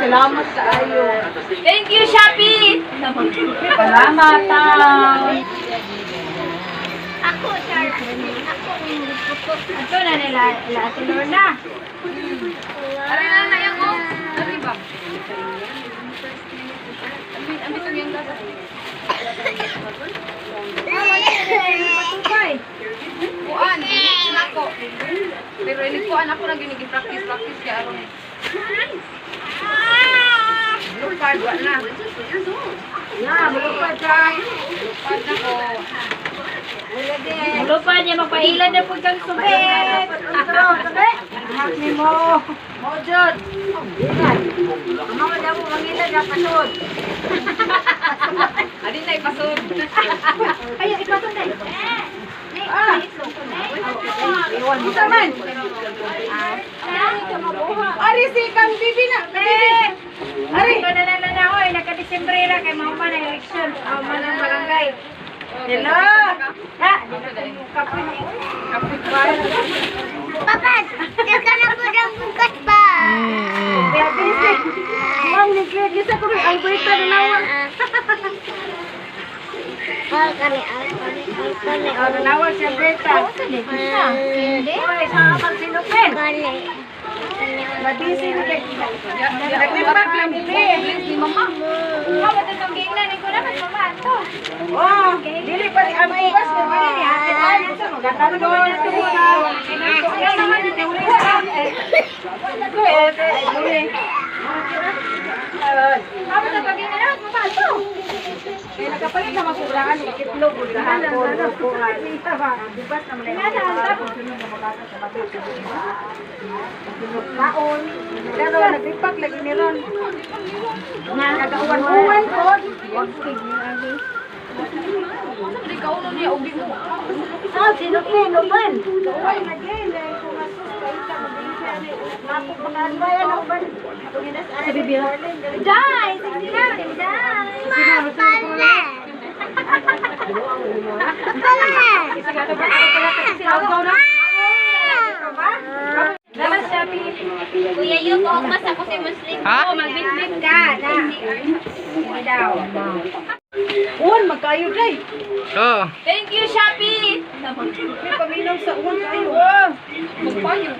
Salamat kaayo. Thank you, Shopee! Salamat, ah. Ako, sir. Ako, putot. Ito na nila, ila Ate Lorna. Ari na na yung oh. Ari ba? Ami, ami to yung gasa. Kuan, dili na ko. Pero ini kuan ako na gini practice practice kay aron. Lupad wa na. Na, mulupad ka. Lupad na ko. Lupa niya, magpailan na po kang subit. Hak ni mo. Mo jud. Mama daw mo mangilad na pasod. Adi na ipasod. Ay, ipasok na. Ah. Unsa man? Ari si kang bibi na. Bibi. Ari. Ito na lang na ako, eh, naka-Disyembre ra kay mauma na eleksyon. Mauma ng barangay. Hello. Ha, di na ko kapoy ni. Papa, teka na po ng bukas ba? Busy. Ma'am, gisa ko rin Alberta na nawa. Ah, kani, ah, kani, ah, kani. Oh, nanawa si Alberta. Hindi. Oy, sa amang sinupin. Kani. Nabisi ni kay. Naglimpak lang bibi. Ni mama. Mama, itong giingnan ni ko naman, mama, ato. Oh, dili pa rin ang bukas kay wala ni ate ay sa mga kanon sa mga. Mama, itong giingnan naman, mama, ato. Kaya nakapalit na makulangan ni itlog ug gahapon kuan. Bukas na malay. Kaon. Pero nagripak lagi ni ron. Nagauwan-uwan po. Ano di kauno niya og di mo. Ah, sinupin, uban. Jai, sige na, Jai. Papa. Papa. Dapat sabi, Kuya Yuko, mas ako si Muslim. Ha? oh, magbitbit ka. Na. Sige daw. Uwan, magkayo day. Oh. Thank you, Shopee! May paminaw sa uwan kayo. Magpayo.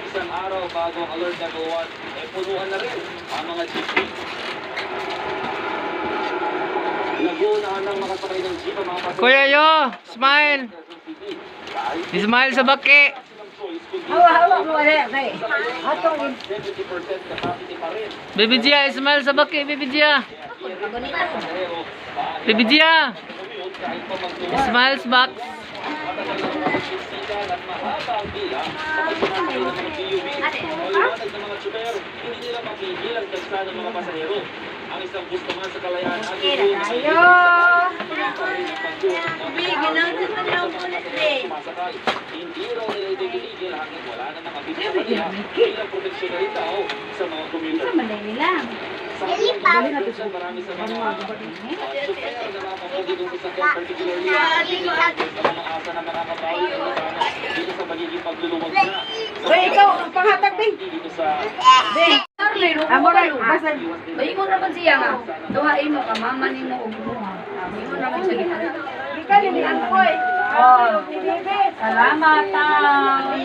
Isang araw bago ang alert level 1, eh punuan na rin ang mga jeepney. Nagunahan ng makasakay ng jeep ang mga pasahero Kuya Yo, smile. sa Quezon City. Dahil Smile sa baki. silang choice kundi Hawa-hawa mo wala kay. Atong 70% capacity pa rin. Baby Gia, smile sa baki, Baby Gia. Pasahero, Baby Gia, commute kahit pa magtuwa. smiles box. Matagal na pagsiksikan at mahaba ang pila sa pagsumakay ng mga PUV. Maliwanag ng mga tsuper, hindi nila mapigil ang dagsa ng mga pasahero. Ang isang bus naman sa Kalayaan Avenue na Ayo. sumasakay. Hindi raw nila ito tinigil hanggang wala na makabit sa kanila bilang proteksyon na rin daw sa mga commuter. Malay nila. Sa kabilang banda, marami sa mga tsuper na mga pampublikong sasakyan, particularly ang mga asa na makakabawi ng magana dito sa magiging pagluluwag na sa Hoy, ikaw ang panghatag bing. dito sa Bing. Amo ra basta Maingon ra man siya nga. Duhain mo ka mama nimo og imuha. Maingon ra man siya gihatag. Ikaw ni Angkoy. Oh. Bibi. Salamat, ah.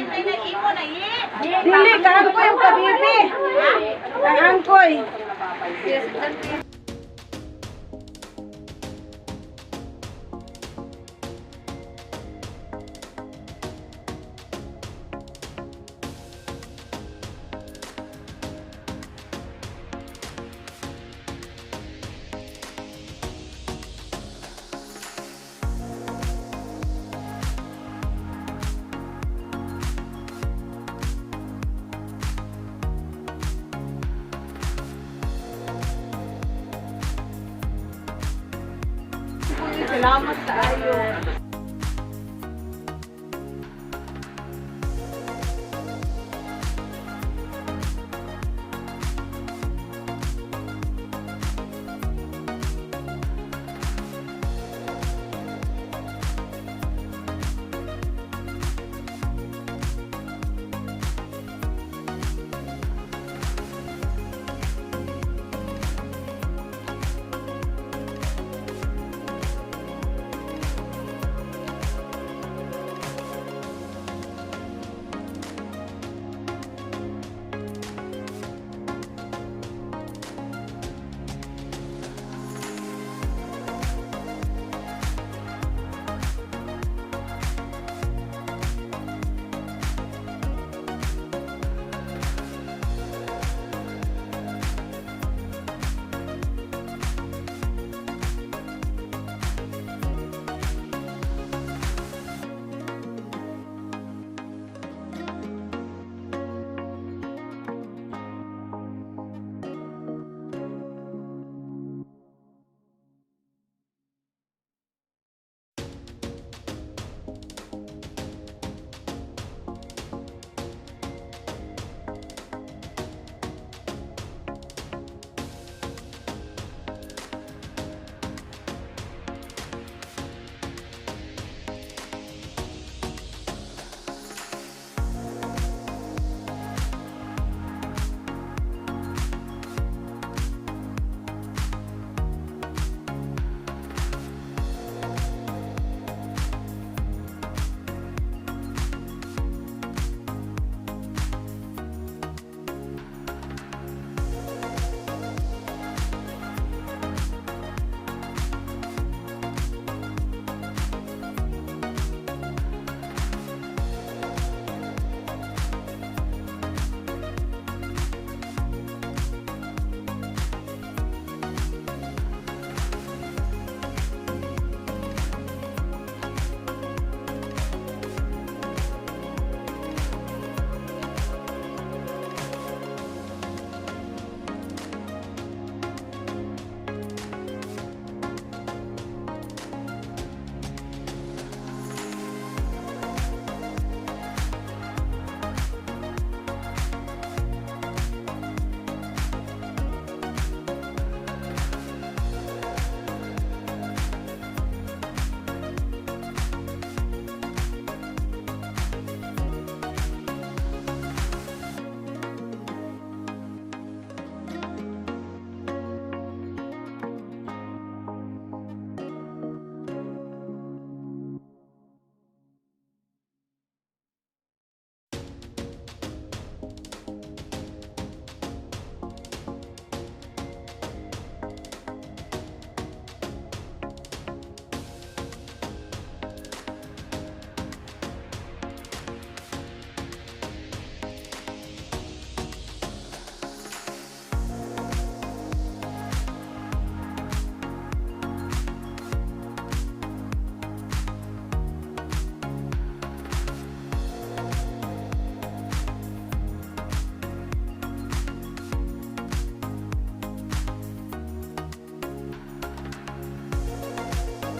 Dili ka Angkoy ang kabibi. Ang Angkoy. Yes, dante. Salamat kaayo.